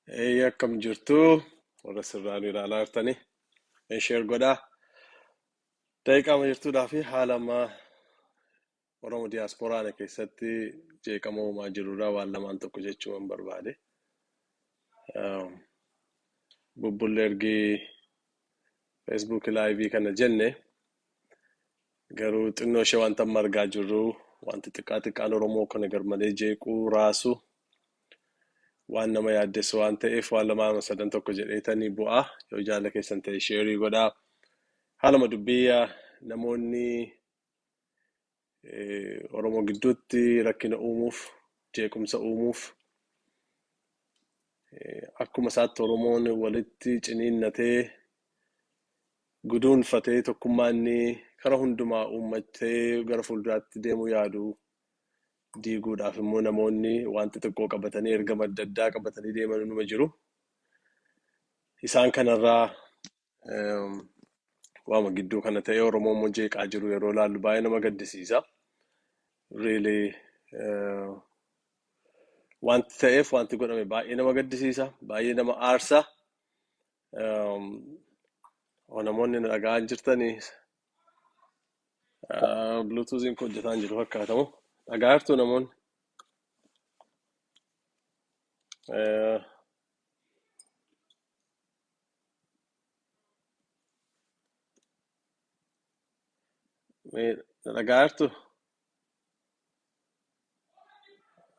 Ee, akkam jirtu warra sirraan ilaalaa jirtanii mee share godhaa. Daqiiqaama jirtuudhaa fi haala ammaa Oromo diyaasporaa keessatti jeeqama uumaa jirurraa waan lamaan tokko jechuun barbaade. Bubbullee ergii Facebook live kana jenne garuu xinnoo ishee wanta amma argaa jirru, wanti xiqqaa xiqqaan Oromoo kana garmalee jeequu raasu waan nama yaaddessu waan ta'eef, waan lamaan sadan tokko jedheetanii bu'aa. Yoo jaala keessan ta'e share godhaa. Haaluma dubbii namoonni Oromoo gidduutti rakkina uumuuf, jeequmsa uumuuf, akkuma isaatti Oromoon walitti ciniinnatee, guduunfatee, tokkummaa inni kara hundumaa uummatee gara fuulduraatti deemuu yaadu diiguudhaaf immoo namoonni waan xixiqqoo qabatanii, ergama adda addaa qabatanii deeman numa jiru. Isaan kanarraa waama gidduu kana ta'ee Oromoo immoo jeeqaa jiru yeroo ilaallu baay'ee nama gaddisiisa. Really, wanti ta'eef wanti godhame baay'ee nama gaddisiisa, baay'ee nama aarsa. Namoonni na dhaga'aa jirtanii, Bluetoothiin koo hojjetaa hin jiru fakkaatamu. Dhagaa jirtu namoonni? Mee na dhagaa jirtu?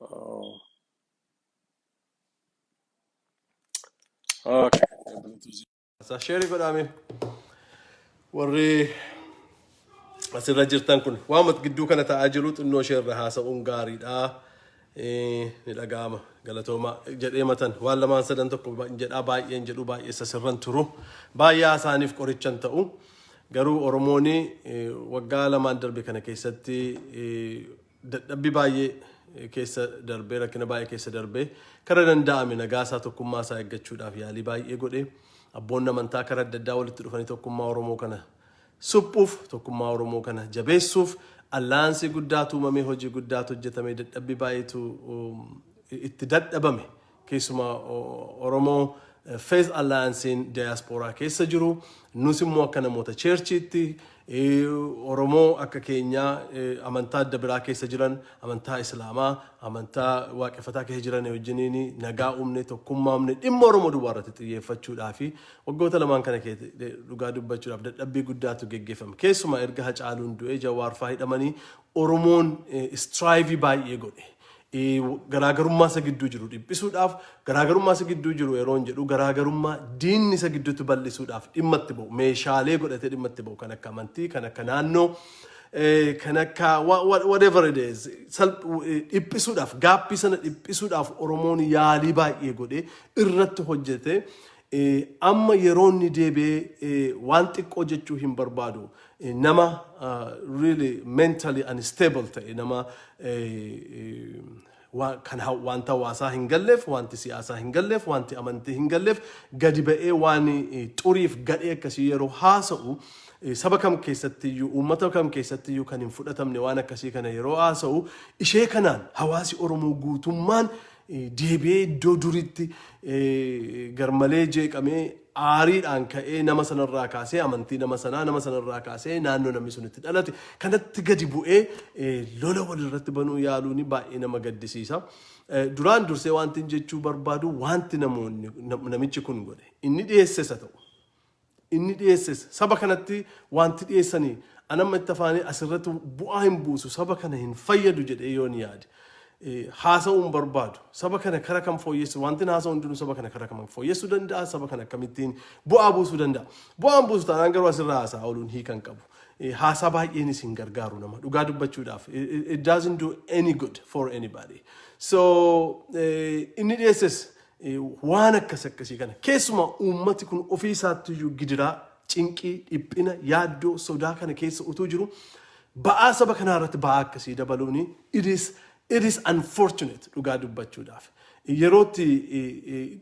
Oh. Okay. Share godhaame. Warri asirra jirtan kun waan gidduu kana ta'aa jiru xinnoo ishee irra haasa'uun gaariidha. Ni dhaga'ama, galatooma jedhee matan waan lamaan sadan tokko jedhaa. Baay'een jedhu, baay'ee sasirran turu, baay'ee haasa'aniif qorichan ta'u. Garuu Oromoon waggaa 2n darbe kana keessatti dadhabbii baay'ee keessa darbee, rakkina baay'ee keessa darbee, kara danda'ame nagaa isaa, tokkummaa isaa eeggachuudhaaf yaalii baay'ee godhe. Abboonni amantaa kara adda addaa walitti dhufanii tokkummaa Oromoo kana suphuuf, tokkummaa Oromoo kana jabeessuuf alliance guddaatu uumamee, hojii guddaatu hojjetame, dadhabbii baay'eetu itti dadhabame. Keessumaa Oromoo Faith Allianceen diyaaspooraa keessa jiru, nus immoo akka namoota churchiitti, Oromoo akka keenyaa amantaa adda biraa keessa jiran, amantaa Islaamaa, amantaa Waaqeffataa keessa jiran wajjiniin nagaa uumne, tokkummaa uumne, dhimma Oromoo duwwaa irratti xiyyeeffachuudhaa fi waggoota 2n kana dhugaa dubbachuudhaaf dadhabbii guddaatu geggeeffame. Keessumaa erga Hacaaluun du'ee, Jawaar fa'aa hidhamanii, Oromoon strive baay'ee godhe. Garaagarummaa isa gidduu jiru dhiphisuudhaaf, garaagarummaa isa gidduu jiru yeroo hin jedhu, garaagarummaa diinni isa gidduutti bal'isuudhaaf dhimma itti ba'u, meeshaalee godhatee dhimma itti ba'u, kan akka amantii, kan akka naannoo, kan akka whatever it is, dhiphisuudhaaf, gap sana dhiphisuudhaaf Oromoon yaalii baay'ee godhe, irratti hojjete. Amma yeroo inni deebi'ee waan xiqqoo jechuu hin barbaadu. Nama really mentally unstable ta'e, nama kan wanta hawaasaa hin galleef, wanti siyaasaa hin galleef, wanti amantii hin galleef, gadi ba'ee waan xuriif gadhee akkasii yeroo haasa'u, saba kam keessattiyyuu, uummata kam keessattiyyuu kan hin fudhatamne waan akkasii kana yeroo haasa'u, ishee kanaan hawaasi Oromoo guutummaan deebi'ee iddoo duritti garmalee jeeqamee, aariidhaan ka'ee, nama sanarraa kaasee amantii nama sanaa, nama sanarraa kaasee naannoo namni sun itti dhalate kanatti gadi bu'ee lola walirratti banuu yaaluun baay'ee nama gaddisiisa. Duraan dursee wanti inni jechuu barbaadu, wanti namoonni namichi kun godhe, inni dhiyeesses haa ta'u, inni dhiyeesses, saba kanatti wanti dhiyeessanii anamma itti afaanii asirratti bu'aa hin buusu, saba kana hin fayyadu jedhee yoon yaade haasa'uun barbaadu. Saba kana kara kam fooyyessu, wanti haasa'u hundinuu saba kana kara kam fooyyessuu danda'a, saba kana akkamittiin bu'aa buusuu danda'a? Bu'aan buusu taanaan garuu asirraa haasa'aa ooluun hiikan qabu. Haasaa baay'eenis hin gargaaru nama, dhugaa dubbachuudhaaf. It doesn't do any good for anybody. So inni dhiyeesses waan akkas akkasii kana, keessumaa uummati kun ofii isaattiyyuu gidiraa, cinqii, dhiphina, yaaddoo, sodaa kana keessa utuu jiru, ba'aa saba kanaa irratti ba'aa akkasii dabaluun it is unfortunate, dhugaa dubbachuudhaaf. Yerootti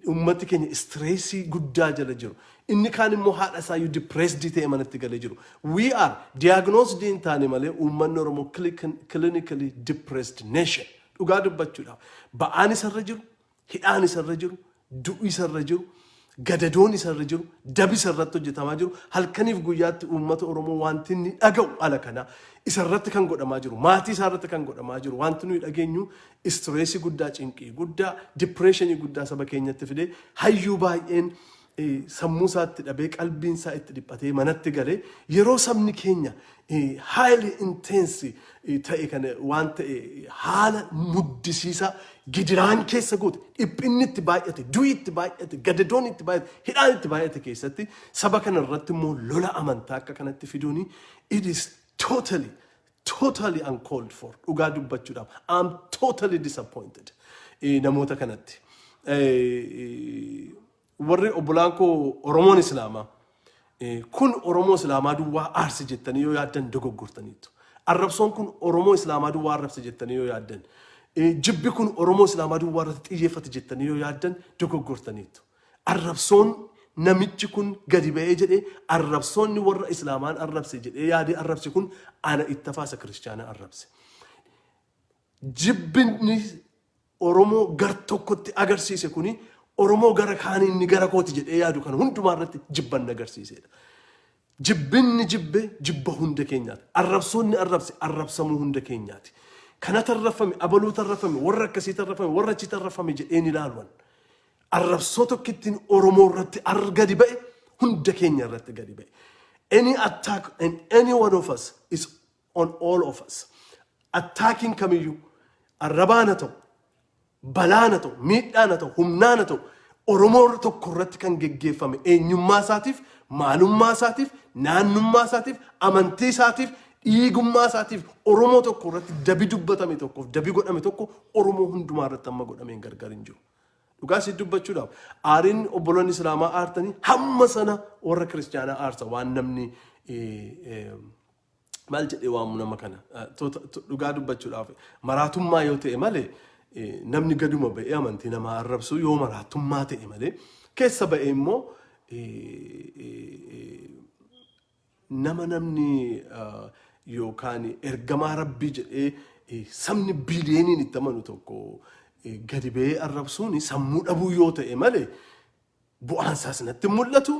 uummati keenya stress guddaa jala jiru. Inni kaan immoo haadha isaayyuu depressed ta'e manatti galee jiru. We are diagnosed hin taane malee uummanni Oromoo clinically depressed nation. Dhugaa dubbachuudhaaf. Ba'aan isarra jiru, hidhaan isarra jiru, Du'i isarra jiru, gadadoon isarra jiru, dabi isarratti hojjetamaa jiru, halkaniif guyyaatti uummata Oromoo wanti inni dhaga'u ala kana isarratti kan godhamaa jiru, maatii isaarratti kan godhamaa jiru, wanti nuyi dhageenyu stress guddaa, cinqii guddaa, depression guddaa saba keenyatti fidee, hayyuu baay'een sammuu isaatti dhabee, qalbiin isaa itti dhiphatee manatti galee, yeroo sabni keenya highly intense ta'e kana waan ta'e, haala muddisiisaa gidiraan keessa goote, dhiphinni itti baay'ate, du'i itti baay'ate, gadadoon itti baay'ate, hidhaan itti baay'ate keessatti saba kana irratti immoo lola amantaa akka kanatti fiduuni, it is totally, totally uncalled for. Dhugaa dubbachuudhaaf, I'm totally disappointed namoota kanatti. Warri obbolaan koo Oromoon Islaamaa, kun Oromoo Islaamaa duwwaa aarse jettanii yoo yaaddan dogoggortaniitu. Arrabsoon kun Oromoo Islaamaa duwwaa arrabse jettanii yoo yaaddan, jibbi kun Oromoo Islaamaa duwwaa irratti xiyyeeffate jettanii yoo yaaddan dogoggortaniitu. Arrabsoon namichi kun gadi ba'ee jedhee, arrabsoonni warra Islaamaan arrabse jedhee yaadee arrabse kun ana itti hafaasa kiristaanaa arrabse. Jibbinni Oromoo gar tokkotti agarsiise kuni Oromoo gara kaanii inni gara kooti jedhee yaadu kan hundumaa irratti jibban agarsiisedha. Jibbinni jibbe jibba hunda keenyaati. Arrabsoonni arrabse arrabsamuu hunda keenyaati. Kana tarrafame, abaluu tarrafame, warra akkasii tarrafame, warra achi tarrafame jedheen ilaaluwan. Arrabsoo tokkittiin Oromoo irratti gadi ba'e hunda keenya irratti gadi ba'e. Any attack on any one of us is on all of us. Attacking kamiyyuu arrabaan haa ta'u, balaan haa ta'u, miidhaan haa ta'u, humnaan haa ta'u, Oromoo tokko irratti kan geggeeffame eenyummaa isaatiif, maalummaa isaatiif, naannummaa isaatiif, amantii isaatiif, dhiigummaa isaatiif Oromoo tokko irratti dabi dubbatame tokkoof dabi godhame tokko Oromoo hundumaa irratti amma godhameen gargar hin jiru. Dhugaa si dubbachuudhaaf, aariin obboloonni Islaamaa aartanii hamma sana warra kiristaanaa aarsa waan namni maal jedhee waamu nama kana. Dhugaa dubbachuudhaaf, maraatummaa yoo ta'e malee, namni gaduma ba'ee amantii namaa arrabsu yoo maraatummaa ta'e malee, keessa ba'ee immoo nama namni yookaan ergamaa rabbii jedhee sabni biiliyooniin itti amanu tokko gadi ba'ee arrabsuun sammuu dhabuu yoo ta'e malee bu'aan isaas natti hin mul'atu.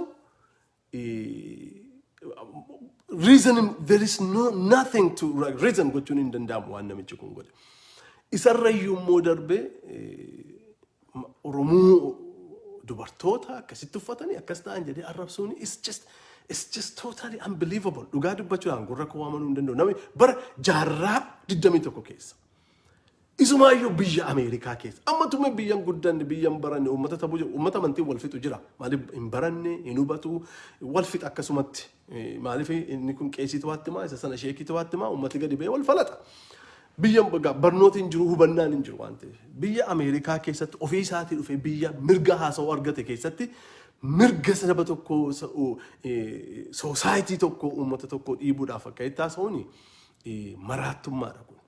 Reason, there is no nothing to reason gochuun hin danda'amu waan namichi kun godhe. Isarrayyuu immoo darbee Oromoo dubartoota akkasitti uffatanii akkas ta'an jedhee arrabsuun is just totally unbelievable. Dhugaa dubbachuudhaan gurra koo amanuu hin danda'u. Namni bara jaarraa 21 keessa, isumaayyuu biyya Ameerikaa keessa. Amma tume biyyan guddanne, biyyan baranne, uummata tabuu jiru, uummata amantiin wal fixu jira. Maaliif hin baranne, hin hubatu, wal fixa akkasumatti. Maaliif inni kun qeesiitu waatti himaa, isa sana sheekiitu waatti himaa, uummati gadi ba'ee wal falaxa. Biyya barnooti hin jiru, hubannaan hin jiru waan ta'eef. Biyya Ameerikaa keessatti ofii isaatii dhufee biyya mirga haasa'uu argate keessatti mirga saba tokko, society tokko, uummata tokko dhiibuudhaaf akka itti haasa'uuni maraattummaadha kun.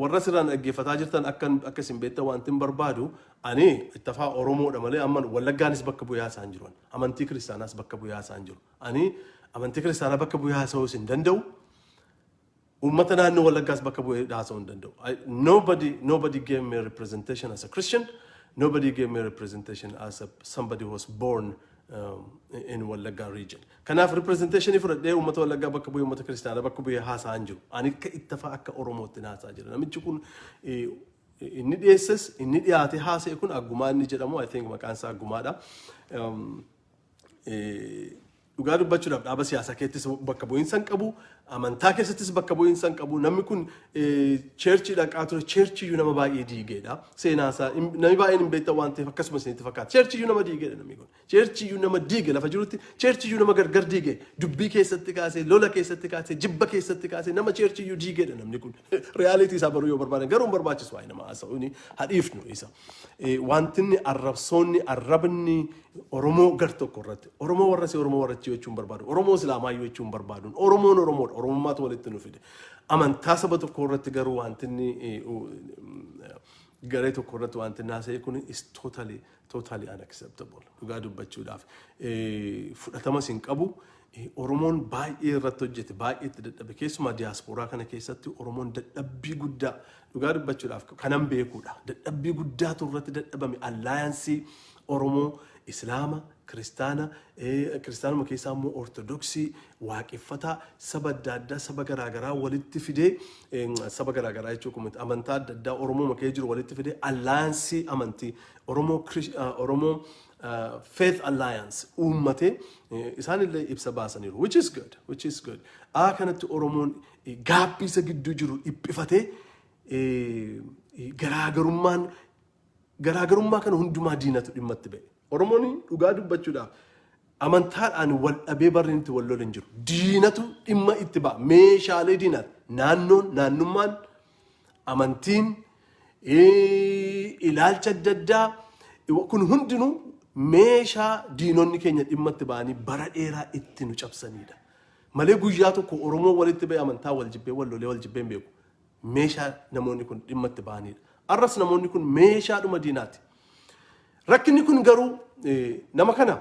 Warra sirraan dhaggeeffataa jirtan, akka isin beektan wanti hin barbaadu, ani ittafaa Oromoodha malee amma Wallaggaanis bakka bu'ee haasa'aa hin jiru. Amantii kiristaanaas bakka bu'ee haasa'aa hin jiru. Ani amantii kiristaanaa bakka bu'ee haasa'uus hin danda'u. Uummata naannoo Wallaggaas bakka bu'ee haasa'uu hin danda'u. Nobody gave me a representation as a Christian. Nobody gave me a representation as somebody who was born in Wallagga region. Kanaaf representation fudhadhee uummata Wallaggaa bakka bu'ee, uummata kiristaanaa bakka bu'ee haasa'aa hin jiru. Ani akka ittafaa akka Oromootti haasa'aa jira. Namichi kun inni dhiyeesses, inni dhiyaate haasa'e kun Aggumaa inni jedhamu, I think maqaan isaa Aggumaadha. Dhugaa dubbachuudhaaf, dhaaba siyaasaa keessattis bakka bu'iinsa hin qabu, amantaa keessattis bakka bu'iinsa hin qabu. Namni kun church dhaqaa ture, churchiyyuu nama baay'ee diigeedha. Seenaa isaa namni baay'een hin beektan waan ta'eef akkasuma isinitti fakkaata. Churchiyyuu nama diigeedha namni kun. Churchiyyuu nama diige, lafa jirutti churchiyyuu nama gargar diige, dubbii keessatti kaasee, lola keessatti kaasee, jibba keessatti kaasee nama churchiyyuu diigeedha namni kun. Reality isaa baruu yoo barbaadan garuu hin barbaachisu waa'ee nama haasa'uuni hadhiifnu isa. Wanti inni arrabsoonni arrabni Oromoo gar tokko irratti, Oromoo warra si Oromoo warra achii jechuun barbaadu, Oromoo Islaamaayyuu jechuun barbaadu, Oromoon Oromoodha, Oromummaatu walitti nu fide. Amantaa saba tokko irratti garuu wanti inni garee tokko irratti wanti inni haasa'e kun is totally, totally unacceptable. Dhugaa dubbachuudhaaf fudhatamas hin qabu. Oromoon baay'ee irratti hojjete, baay'ee itti dadhabe. Keessumaa diyaaspooraa kana keessatti Oromoon dadhabbii guddaa, dhugaa dubbachuudhaaf kanan beekuudha. Dadhabbii guddaatu irratti dadhabame. Alliance Oromoo, Islaama, Kiristaana, Kiristaanuma keessaa immoo Ortodoksii, Waaqeffataa, saba adda addaa, saba garaagaraa walitti fidee, saba garaagaraa jechuun amantaa adda addaa Oromoo makee jiru walitti fidee, alliance amantii Oromoo, Oromoo Faith Alliance uummatee isaanillee ibsa baasaniiru, which is good, which is good. Kanatti Oromoon gaaffii isa gidduu jiru dhiphifatee, garaagarummaa kana hundumaa diinatu dhimma itti ba'e. Oromoon dhugaa dubbachuudhaaf amantaadhaan wal dhabee barri itti wal lolan jiru. Diinatu dhimma itti ba'a. Meeshaalee diinaati. Naannoon, naannummaan, amantiin, ilaalcha adda addaa kun hundinuu meeshaa diinonni keenya dhimma itti ba'anii bara dheeraa itti nu cabsanidha. Malee guyyaa tokko Oromoo walitti ba'e amantaa wal jibbee, wal lolee, wal jibbee hin beeku. Meeshaa namoonni kun dhimma itti ba'anidha. Arras namoonni kun meeshaadhuma diinaati. Rakkinni kun garuu nama kana,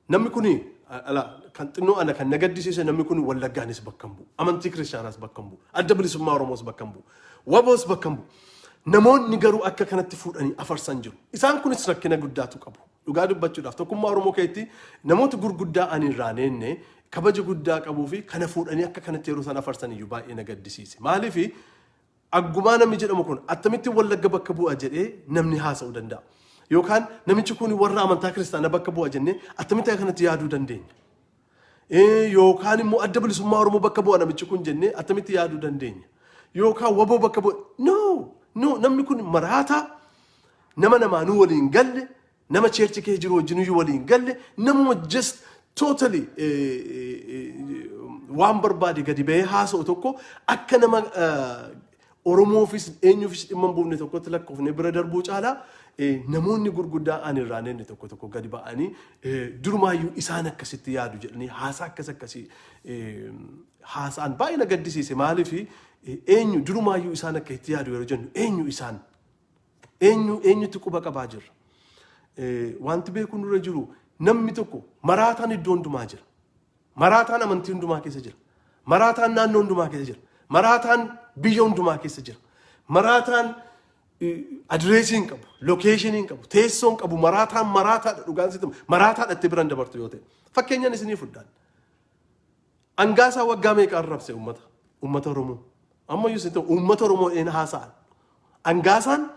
namni kun ala kan xinnoo ana kan na gaddisiise, namni kun Wallaggaanis bakka hin bu'u. Amantii Kiristaanaas bakka hin bu'u. Adda Bilisummaa Oromoos bakka hin bu'u. Waboos bakka hin bu'u. Namoonni garuu akka kanatti fuudhanii afarsan jiru. Isaan kunis rakkina guddaatu qabu. Dhugaa dubbachuudhaaf tokkummaa Oromoo keessatti namoota gurguddaa ani irraa neenne kabaja guddaa qabuu fi kana fuudhanii akka kanatti yeroo isaan afarsan iyyuu baay'ee na gaddisiise. Maaliif Aggumaa namni jedhamu kun attamitti Wallagga bakka bu'a jedhee namni haasa'uu danda'a? Yookaan namichi kun warra amantaa Kiristaanaa bakka bu'a jennee attamitti akka kanatti yaaduu dandeenya? Yookaan immoo Adda Bilisummaa Oromoo bakka bu'a namichi kun jennee attamitti yaaduu dandeenya? Yookaan WABOO bakka bu'a? No, no, namni kun maraataa, nama namaanuu waliin galle, nama church kee jiru wajjin waliin galle, namuma just totally waan barbaade gadi bahee haasa'u tokko akka nama Oromoofis eenyuufis dhimma hin buufne tokkotti lakkoofne bira darbuu caalaa, namoonni gurguddaa ani irraa nenne tokko tokko gadi ba'anii durumaayyuu isaan akkasitti yaadu jedhanii haasaa akkas akkasii haasa'an baay'ee na gaddisiise. Maaliif eenyu durumaayyuu isaan akka itti yaadu yeroo jennu, eenyu isaan, eenyu eenyutti quba qabaa jirra? Wanti beekuun nurra jiru, namni tokko, maraataan iddoo hundumaa jira. Maraataan amantii hundumaa keessa jira. Maraataan naannoo hundumaa keessa jira. Maraataan biyya hundumaa keessa jira. Maraataan address hin qabu, location hin qabu, teessoo hin qabu. Maraataan maraataadha, dhugaan sitti maraataadha itti biran dabartu yoo ta'e. Fakkeenyaan isinii fudhaan. Angaasaa waggaa meeqa arrabse uummata Oromoo? Ammayyuu isin ta'u uummata Oromoo een haasa'an. Angaasaan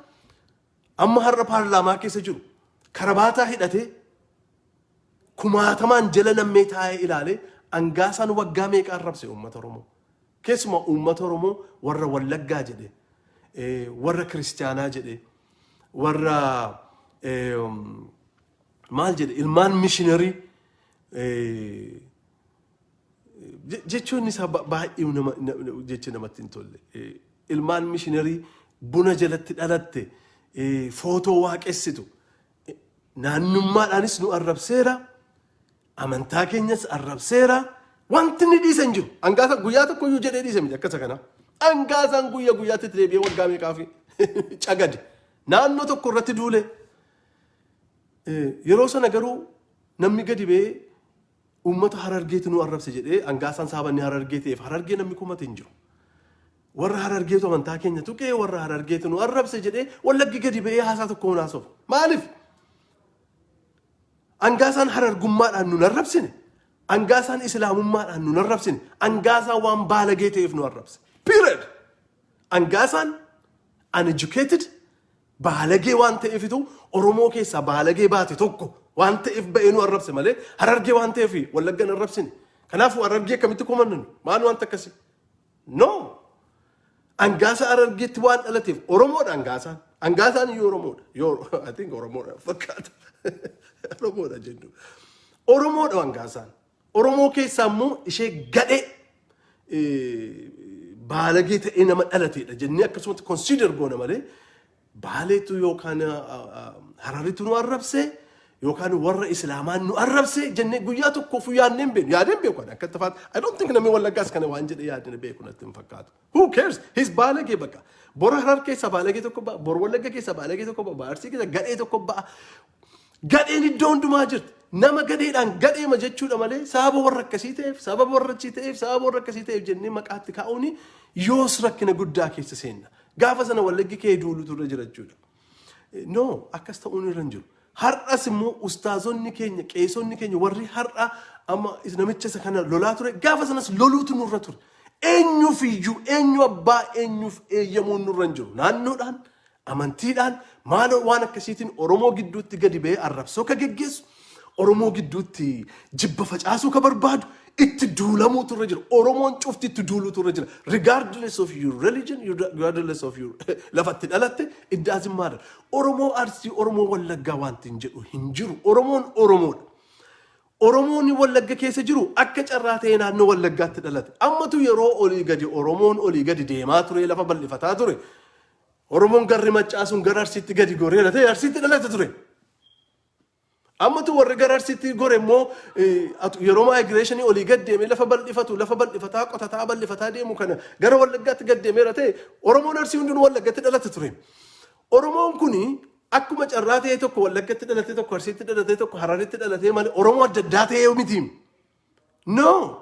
amma har'a paarlaamaa keessa jiru karabaataa hidhatee kumaatamaan jala nammee taa'ee ilaalee, Angaasaan waggaa meeqa arrabse uummata Oromoo? Keessumaa uummata Oromoo warra Wallaggaa jedhe, warra Kiristaanaa jedhe, warra maal jedhe, ilmaan mishiinarii jechuun isaa baay'ee nama jechi namatti hin tolle. Ilmaan mishiinarii buna jalatti dhalatte, footoo waaqessitu. Naannummaadhaanis nu arrabseera. Amantaa keenyas arrabseera. Wanti inni dhiise hin jiru. Angaasaan guyyaa tokko iyyuu jedhee dhiise miti akkasa kana. Angaasaan guyya guyyaatti itti deebi'ee waggaa meeqaa fi cagade. Naannoo tokko irratti duule. Yeroo sana garuu namni gadi ba'ee uummata Harargeetu nu arrabse jedhee, Angaasaan saabanni Harargee ta'eef Harargee namni komate hin jiru. Warra Harargeetu amantaa keenya tuqee, warra Harargeetu nu arrabse jedhee Wallaggi gadi ba'ee haasaa tokko hin haasofne. Maaliif? Angaasaan Harargummaadhaan nu arrabsine. Angaasaan Islaamummaadhaan nu arrabsine. Angaasaan waan baalagee ta'eef nu arrabse. Period. Angaasaan uneducated baalagee waan ta'eefitu, Oromoo keessaa baalagee baate tokko waan ta'eef ba'ee nu arrabse malee Harargee waan ta'eef Wallaggan arrabsine. Kanaafuu Harargee akkamitti komannu? Maal wanta akkasii? No. Angaasa Harargeetti waan dhalateef Oromoodha Angaasaan. Angaasaan iyyuu Oromoodha. Yoo I think Oromoodha fakkaata. Oromoodha jennu. Oromoodha Angaasaan. Oromoo keessaa immoo ishee gadhee baalagee ta'ee nama dhalateedha jennee akkasumatti consider goona malee, Baaleetu yookaan Hararitu nu arrabse yookaan warra Islaamaan nu arrabse jennee guyyaa tokkoof yaadnee hin beeknu. Yaadee hin beeku ani akka itti faatu. I don't think namni Wallaggaas kana waan jedhee yaadne beeku natti hin fakkaatu. Who cares? He's baalagee bakka. Bor Harar keessaa baalagee tokko ba'a. Bor Wallagga keessaa baalagee tokko ba'a. Arsii keessaa gadhee tokko ba'a. Gadheen iddoo hundumaa jirti. Nama gadheedhaan gadheema jechuudha malee sababa warra akkasii ta'eef, sababa warra achii ta'eef, sababa warra akkasii ta'eef jennee maqaatti kaa'uun yoos rakkina guddaa keessa seenna. Gaafa sana Wallaggi kee duulutu irra jira jechuudha. No, akkas ta'uun irra hin jiru. Har'as immoo ustaazonni keenya, qeesonni keenya warri har'a amma namicha isa kana lolaa ture, gaafa sanas loluutu nurra ture. Eenyuuf iyyuu, eenyu abbaa eenyuuf eeyyamuun nurra hin jiru. Naannoodhaan, amantiidhaan, maaloo waan akkasiitiin Oromoo gidduutti gadi ba'ee arrabsoo ka geggeessu, Oromoo gidduutti jibba facaasuu ka barbaadu itti duulamuutu irra jira. Oromoon cufti itti duuluutu irra jira. Regardless of your religion, regardless of your lafatti dhalatte, it doesn't matter. Oromoo Arsii, Oromoo Wallaggaa wanti hin jedhu hin jiru. Oromoon Oromoodha. Oromoon Wallagga keessa jiru akka carraa ta'ee naannoo Wallaggaatti dhalate. Ammatu yeroo olii gadi Oromoon olii gadi deemaa ture, lafa bal'ifataa ture. Oromoon garri Maccaa sun gara Arsiitti gadi goree dhalate, Arsiitti dhalate ture. Ammatu warri gara Arsiitti gore immoo yeroo migration olii gad deemee lafa bal'ifatu, lafa bal'ifataa, qotataa, bal'ifataa deemu kana gara Wallaggaatti gad deemeera ta'e, Oromoon Arsii hundinuu Wallaggatti dhalate ture. Oromoon kuni akkuma carraa ta'e tokko Wallaggatti dhalate, tokko Arsiitti dhalate, tokko Hararitti dhalate malee Oromoo adda addaa ta'ee miti. No!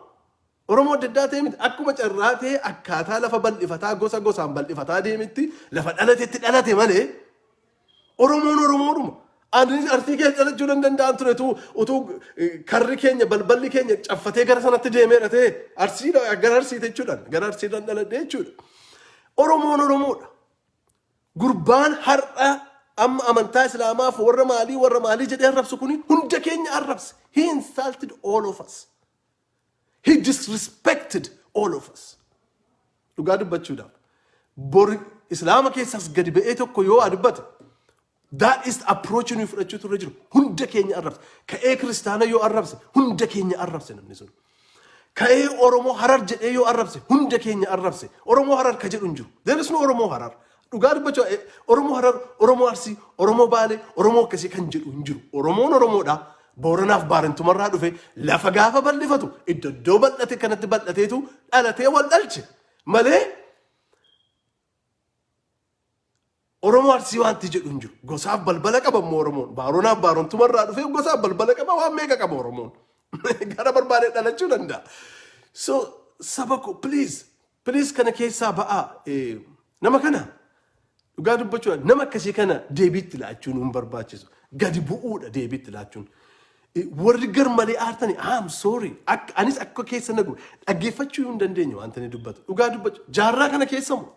Oromoo adda addaa ta'e miti. Akkuma carraa ta'e akkaataa lafa bal'ifataa, gosa gosaan bal'ifataa deemetti lafa dhalatetti dhalate malee Oromoon Oromoodhuma. Ani Arsii keessa dhalachuu nan danda'an ture utuu karri keenya, balballi keenya caffatee gara sanatti deemeera ta'e, Arsii gara Arsii jechuudhaan gara Arsiidhaan dhaladhe jechuudha. Oromoon Oromoodha. Gurbaan har'a amma amantaa Islaamaaf warra maalii warra maalii jedhee arrabsu kuni hunda keenya arrabse. He insulted all of us. He disrespected all of us. Dhugaa dubbachuudhaaf. Bori Islaama keessaas gadi ba'ee tokko yoo dubbate, that is approach nuyi fudhachuutu irra jiru. Hunda keenya arrabse. Ka'ee kiristaana yoo arrabse, hunda keenya arrabse namni sun. Ka'ee Oromoo Harar jedhee yoo arrabse, hunda keenya arrabse. Oromoo Harar ka jedhu hin jiru. There is no Oromoo Harar. Dhugaa dubbachuu, Oromoo Harar, Oromoo Arsii, Oromoo Baalee, Oromoo akkasii kan jedhu hin jiru. Oromoon Oromoodha. Booranaaf Baarentumarraa dhufe lafa gaafa bal'ifatu iddoo iddoo bal'ate kanatti bal'ateetu dhalatee wal dhalche malee Oromoo Arsii wanti jedhu hin jiru. Gosaaf balbala qaba immoo Oromoon. Baaronaaf Baarentumarraa dhufee gosaaf balbala qaba, waan meeqa qaba Oromoon. Gara barbaade dhalachuu danda'a. So saba ko, please, please, kana keessaa ba'aa. Nama kana dhugaa dubbachuudha, nama akkasii kana deebiitti laachuun hin barbaachisu. Gadi bu'uudha deebiitti laachuun. Warri gar malee aartani, I'm sorry. Anis akka keessa nagu dhaggeeffachuu hin dandeenye wanta inni dubbatu. Dhugaa dubbachuu, jaarraa kana keessa moo?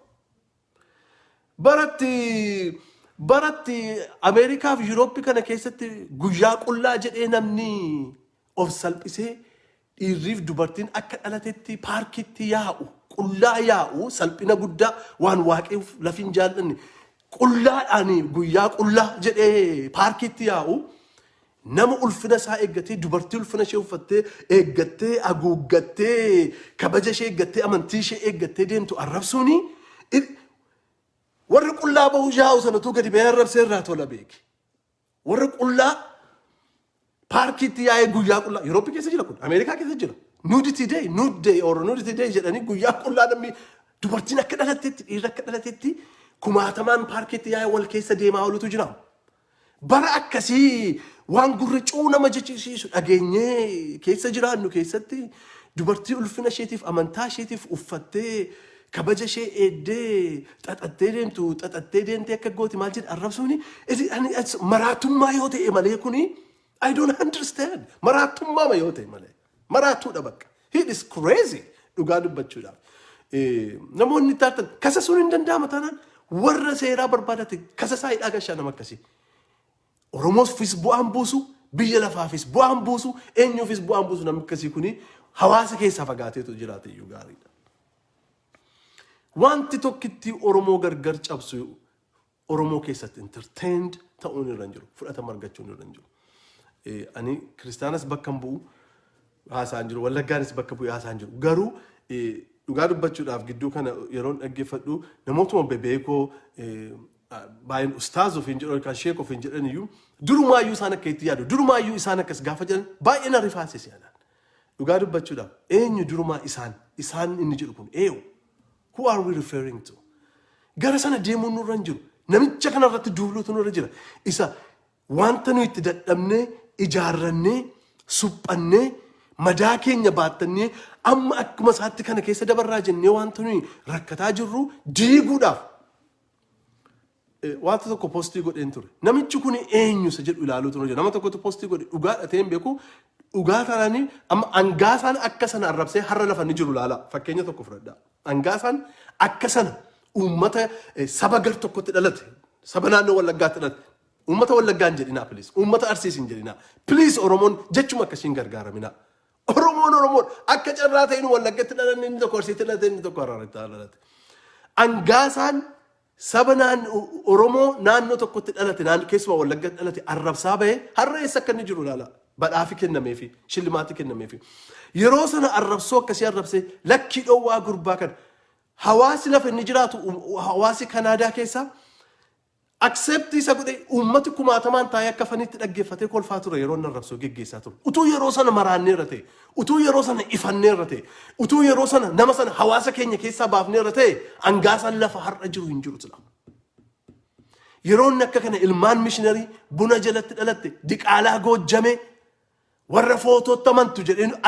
Baratti Ameerikaa fi Yuurooppii kana keessatti guyyaa qullaa jedhee namni of salphisee, dhiirriif dubartiin akka dhalatetti paarkitti yaa'u, qullaa yaa'u, salphina guddaa, waan waaqeef lafi hin jaallanne, qullaadhaan guyyaa qullaa jedhee paarkitti yaa'u, nama ulfina isaa eeggatee, dubartii ulfina ishee uffattee, eeggattee, haguuggattee, kabaja ishee eeggattee, amantii ishee eeggattee deemtu arrabsuuni, warri qullaa bahuu yaa'u sanatu gadi ba'ee arrabsee irraa tola beeki. Warri qullaa paarkiitti yaa'ee guyyaa qullaa Yurooppii keessa jira kun, Ameerikaa keessa jira. Nudity day, nude day or nudity day jedhanii guyyaa qullaa namni dubartiin akka dhalattetti, dhiirri akka dhalatetti kumaatamaan paarkiitti yaa'ee wal keessa deemaa oolutu jira. Bara akkasii waan gurri cuu nama jechisiisu dhageenyee keessa jiraannu keessatti, dubartii ulfina isheetiif, amantaa isheetiif uffattee, kabaja ishee eeddee, xaxattee deemtu, xaxattee deemtee akka gooti maal jedhe arrabsuuni maraatummaa yoo ta'e malee kuni I don't understand. Maraatummaa yoo ta'e malee. Maraatuudha bakka. He is crazy. Dhugaa dubbachuudhaaf. Namoonni taatan kasasuun hin danda'ama taanaan warra seeraa barbaadate kasasaa, hidhaa gashaa nama akkasii. Oromoofis bu'aan buusu, biyya lafaafis bu'aan buusu, eenyuufis bu'aan buusu, namni akkasii kuni hawaasa keessaa fagaateetu jiraate iyyuu gaariidha. Wanti tokkitti Oromoo gargar cabsu Oromoo keessatti entertained ta'uun irra hin jiru. Fudhatama argachuun irra hin jiru. Ani kiristaanas bakka hin bu'u haasaan jiru. Wallaggaanis bakka bu'ee haasaan jiru. Garuu dhugaa dubbachuudhaaf, gidduu kana yeroon dhaggeeffadhu namootuma bebeekoo baay'een ustaaz ofiin jedhan yookaan sheek ofiin jedhan iyyuu durumaayyuu isaan akka itti yaadu, durumaayyuu isaan akkas gaafa jedhan baay'ee na rifaasise anaan. Dhugaa dubbachuudhaaf, eenyu durumaa isaan isaan inni jedhu kun eenyu? Who are we referring to? Gara sana deemuun nurra hin jiru. Namicha kana irratti duuluutu nurra jira. Isa wanta nuyi itti dadhabnee ijaarrannee, suphannee, madaa keenya baattannee, amma akkuma isaatti kana keessa dabarraa jennee wanta nuyi rakkataa jirru diiguudhaaf wanta tokko post godheen ture. Namichi kun eenyu isa jedhu ilaaluutu jira. Nama tokkotu post godhe, dhugaa dhatee hin beeku. Dhugaa taananii amma Angaasaan akka sana arrabsee har'a lafa inni jiru ilaala. Fakkeenya tokko fudhadhaa. Angaasaan akka sana uummata saba gar tokkotti dhalate, saba naannoo Wallaggaatti dhalate. Uummata Wallaggaa hin jedhinaa, please. Uummata Arsiis hin jedhinaa. Please, Oromoon jechuma akkasiin gargaaraminaa. Oromoon Oromoon akka carraa ta'in Wallaggatti dhalanne, inni tokko Arsiitti dhalate, inni tokko Haraaritti dhalate. Angaasaan saba Oromoo naannoo tokkotti dhalate, naannoo keessumaa Wallaggatti dhalate arrabsaa bahe har'a eessa akka inni jiru ilaala. Badhaafi kennameefi, shillimaatti kennameefi. Yeroo sana arrabsoo akkasii arrabsee lakkii dhoowwaa gurbaa kana. Hawaasi lafa inni jiraatu, hawaasi Kanaadaa keessaa accept isa godhe, uummati kumaatamaan taa'ee akka faniitti dhaggeeffatee kolfaa ture yeroo inni arrabsoo geggeessaa ture. Utuu yeroo sana maraanneerra ta'e, utuu yeroo sana ifanneerra ta'e, utuu yeroo sana nama sana hawaasa keenya keessaa baafneerra ta'e, Angaasaan lafa har'a jiru hin jiru tura. Yeroo inni akka kana ilmaan mishiinarii buna jalatti dhalatte, diqaalaa Goojjamee, warra footootti amantu jedheen.